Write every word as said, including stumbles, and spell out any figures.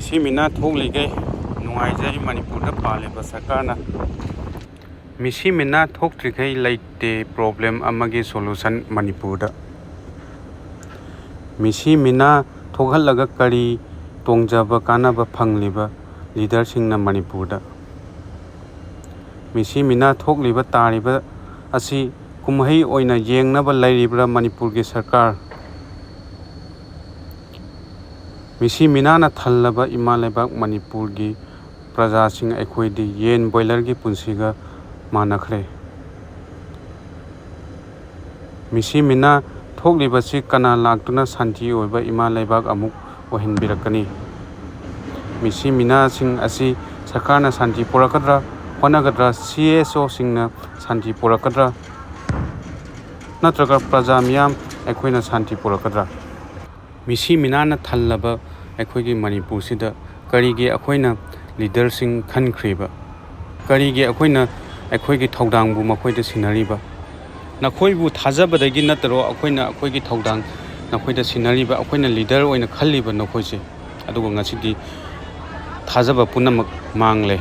ꯃꯤꯁꯤ ꯃꯤꯅꯥ ꯊꯣꯛꯂꯤꯈꯩ ꯅꯨꯡꯉꯥꯏꯖꯩ ꯃꯅꯤꯄꯨꯔꯗ ꯄꯥꯜꯂꯤꯕ ꯁꯔꯀꯥꯔꯅ꯫ ꯃꯤꯁꯤ ꯃꯤꯅꯥ ꯊꯣꯛꯇ꯭ꯔꯤꯈꯩ ꯂꯩꯇꯦ problem ꯑꯃꯒꯤ solution ꯃꯅꯤꯄꯨꯔꯗ꯫ ꯃꯤꯁꯤ ꯃꯤꯅꯥ ꯊꯣꯛꯍꯜꯂꯒ ꯀꯔꯤ ꯇꯣꯡꯖꯕ ꯀꯥꯟꯅꯕ ꯐꯪꯂꯤꯕ leaderꯁꯤꯡꯅ ꯃꯅꯤꯄꯨꯔꯗ? ꯃꯤꯁꯤ ꯃꯤꯅꯥ ꯊꯣꯛꯂꯤꯕ ꯇꯥꯔꯤꯕ ꯑꯁꯤ ꯀꯨꯝꯍꯩ ꯑꯣꯏꯅ ꯌꯦꯡꯅꯕ ꯂꯩꯔꯤꯕ꯭ꯔꯥ ꯃꯅꯤꯄꯨꯔꯒꯤ ꯁꯔꯀꯥꯔ? ꯃꯤꯁꯤ ꯃꯤꯅꯥꯅ ꯊꯜꯂꯕ ꯏꯃꯥ ꯂꯩꯕꯥꯛ ꯃꯅꯤꯄꯨꯔꯒꯤ ꯄ꯭ꯔꯖꯥꯁꯤꯡ ꯑꯩꯈꯣꯏꯗꯤ ꯌꯦꯟ ꯕꯣꯏꯂꯔꯒꯤ ꯄꯨꯟꯁꯤꯒ ꯃꯥꯟꯅꯈ꯭ꯔꯦ꯫ ꯃꯤꯁꯤ ꯃꯤꯅꯥ ꯊꯣꯛꯂꯤꯕꯁꯤ ꯀꯅꯥ ꯂꯥꯛꯇꯨꯅ ꯁꯥꯟꯇꯤ ꯑꯣꯏꯕ ꯏꯃꯥ ꯂꯩꯕꯥꯛ ꯑꯃꯨꯛ ꯑꯣꯏꯍꯟꯕꯤꯔꯛꯀꯅꯤ? ꯃꯤꯁꯤ ꯃꯤꯅꯥꯁꯤꯡ ꯑꯁꯤ ꯁꯔꯀꯥꯔꯅ ꯁꯥꯟꯇꯤ ꯄꯨꯔꯛꯀꯗ꯭ꯔꯥ ꯍꯣꯠꯅꯒꯗ꯭ꯔꯥ? ꯁꯤ ꯑꯦꯁ ꯑꯣꯁꯤꯡꯅ ꯁꯥꯟꯇꯤ ꯄꯨꯔꯛꯀꯗ꯭ꯔꯥ? ꯅꯠꯇ꯭ꯔꯒ ꯄ꯭ꯔꯖꯥ ꯃꯤꯌꯥꯝ ꯑꯩꯈꯣꯏꯅ ꯁꯥꯟꯇꯤ ꯄꯨꯔꯛꯀꯗ꯭ꯔꯥ? ꯃꯤꯁꯤ ꯃꯤꯅꯥꯅ ꯊꯜꯂꯕ ꯑꯩꯈꯣꯏꯒꯤ ꯃꯅꯤꯄꯨꯔꯁꯤꯗ ꯀꯔꯤꯒꯤ ꯑꯩꯈꯣꯏꯅ leaderꯁꯤꯡ ꯈꯟꯈ꯭ꯔꯤꯕ? ꯀꯔꯤꯒꯤ ꯑꯩꯈꯣꯏꯅ ꯑꯩꯈꯣꯏꯒꯤ ꯊꯧꯗꯥꯡꯕꯨ ꯃꯈꯣꯏꯗ ꯁꯤꯟꯅꯔꯤꯕ? ꯅꯈꯣꯏꯕꯨ ꯊꯥꯖꯕꯗꯒꯤ ꯅꯠꯇꯔꯣ ꯑꯩꯈꯣꯏꯅ ꯑꯩꯈꯣꯏꯒꯤ ꯊꯧꯗꯥꯡ ꯅꯈꯣꯏꯗ ꯁꯤꯟꯅꯔꯤꯕ, ꯑꯩꯈꯣꯏꯅ leader ꯑꯣꯏꯅ ꯈꯜꯂꯤꯕ ꯅꯈꯣꯏꯁꯦ? ꯑꯗꯨꯒ ꯉꯁꯤꯗꯤ ꯊꯥꯖꯕ ꯄꯨꯝꯅꯃꯛ ꯃꯥꯡꯂꯦ꯫